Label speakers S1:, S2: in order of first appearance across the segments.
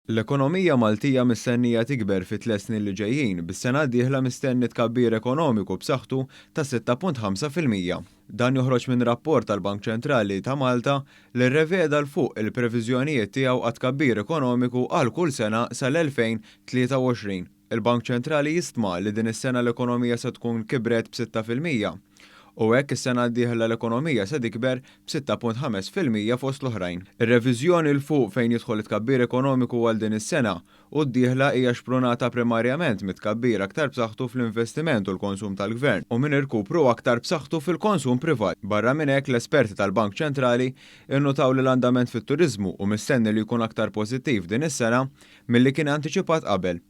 S1: L-ekonomija Maltija mistennija tikber fit-tliet snin li ġejjin, bis-sena d-dieħla mistenni tkabbir ekonomiku b'saħħtu ta' 6.5%. Dan joħroġ minn rapport tal-Bank Ċentrali ta' Malta li rreveda 'l fuq il-previżjonijiet tiegħu għat-tkabbir ekonomiku għal kull sena sal-2023. Il-Bank Ċentrali jistma li din is-sena l-ekonomija se tkun kibret b'6%. U hekk is-sena d-dieħla l-ekonomija se tikber b'6.5% fost l-oħrajn. Ir-reviżjoni 'l fuq fejn jidħol it-tkabbir ekonomiku għal din is-sena u d-dieħla hija xprunata primarjament mit-tkabbir aktar b'saħħtu fl-investiment u l-konsum tal-Gvern u minn irkupru aktar b'saħħtu fil-konsum privat. Barra minn hekk, l-esperti tal-Bank Ċentrali nnutaw li l-andament fit-turiżmu hu mistenni li jkun aktar pożittiv din is-sena milli kien antiċipat qabel.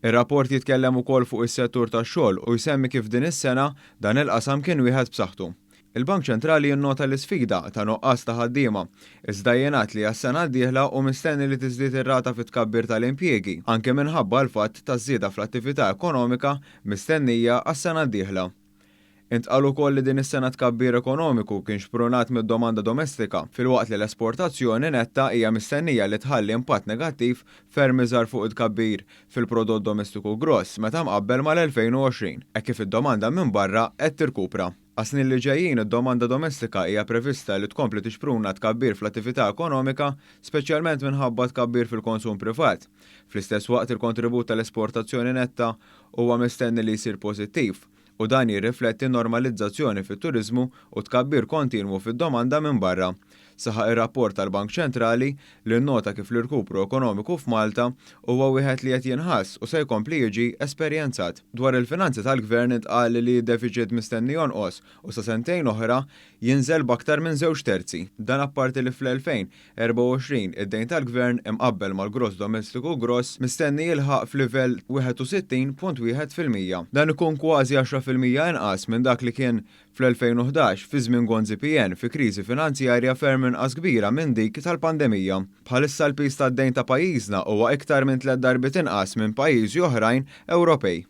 S1: Ir-rapport jitkellem ukoll fuq is-settur tax-xogħol u jsemmi kif din is-sena dan il-qasam kien wieħed b'saħħtu. Il-Bank Ċentrali jinnota l-isfida ta' nuqqas ta' ħaddiema, iżda jingħad li għas-sena d-dieħla hu mistenni li tiżdied ir-rata fit-tkabbir tal-impjiegi, anke minħabba l-fatt taż-żieda fl-attività ekonomika mistennija għas-sena d-dieħla. Intqal ukoll li din is-sena t-tkabbir ekonomiku kien xprunat mid-domanda domestika, filwaqt li l-esportazzjoni netta hija mistennija li tħalli impatt negattiv ferm iżgħar fuq it-tkabbir fil-prodott domestiku gross meta mqabbel mal-2020, hekk kif id-domanda minn barra qed tirkupra. Għas-snin li ġejjin, id-domanda domestika hija prevista li tkompli tixpruna t-tkabbir fl-attività ekonomika, speċjalment minħabba tkabbir fil-konsum privat. Fl-istess waqt, il-kontribut tal-esportazzjoni netta huwa mistenni li jsir pożittiv, u dan jirrifletti normalizzazzjoni fit-turiżmu u tkabbir kontinwu fid-domanda minn barra, saħaq ir-rapport tal-Bank Ċentrali li nnota kif l-irkupru ekonomiku f'Malta huwa wieħed li qed jinħass u se jkompli jiġi esperjenzat. Dwar il-finanzi tal-Gvern intqal li d-defiċit mistenni jonqos u sa sentejn oħra jinżel b'aktar minn żewġ terzi. Dan apparti li fl-2000 24, Id-dejn tal-Gvern, imqabbel mal-gross domestiku gross, mistenni jilħaq f'livell 61.1%. Dan ikun kważi 10% inqas minn dak li kien fl-2011, fi żmien Gonzi PN, fi kriżi finanzjarja ferm inqas kbira minn dik tal-pandemija. Bħalissa l-piż tad-dejn ta' pajjiżna huwa iktar minn tliet darbiet inqas minn pajjiżi oħrajn Ewropej.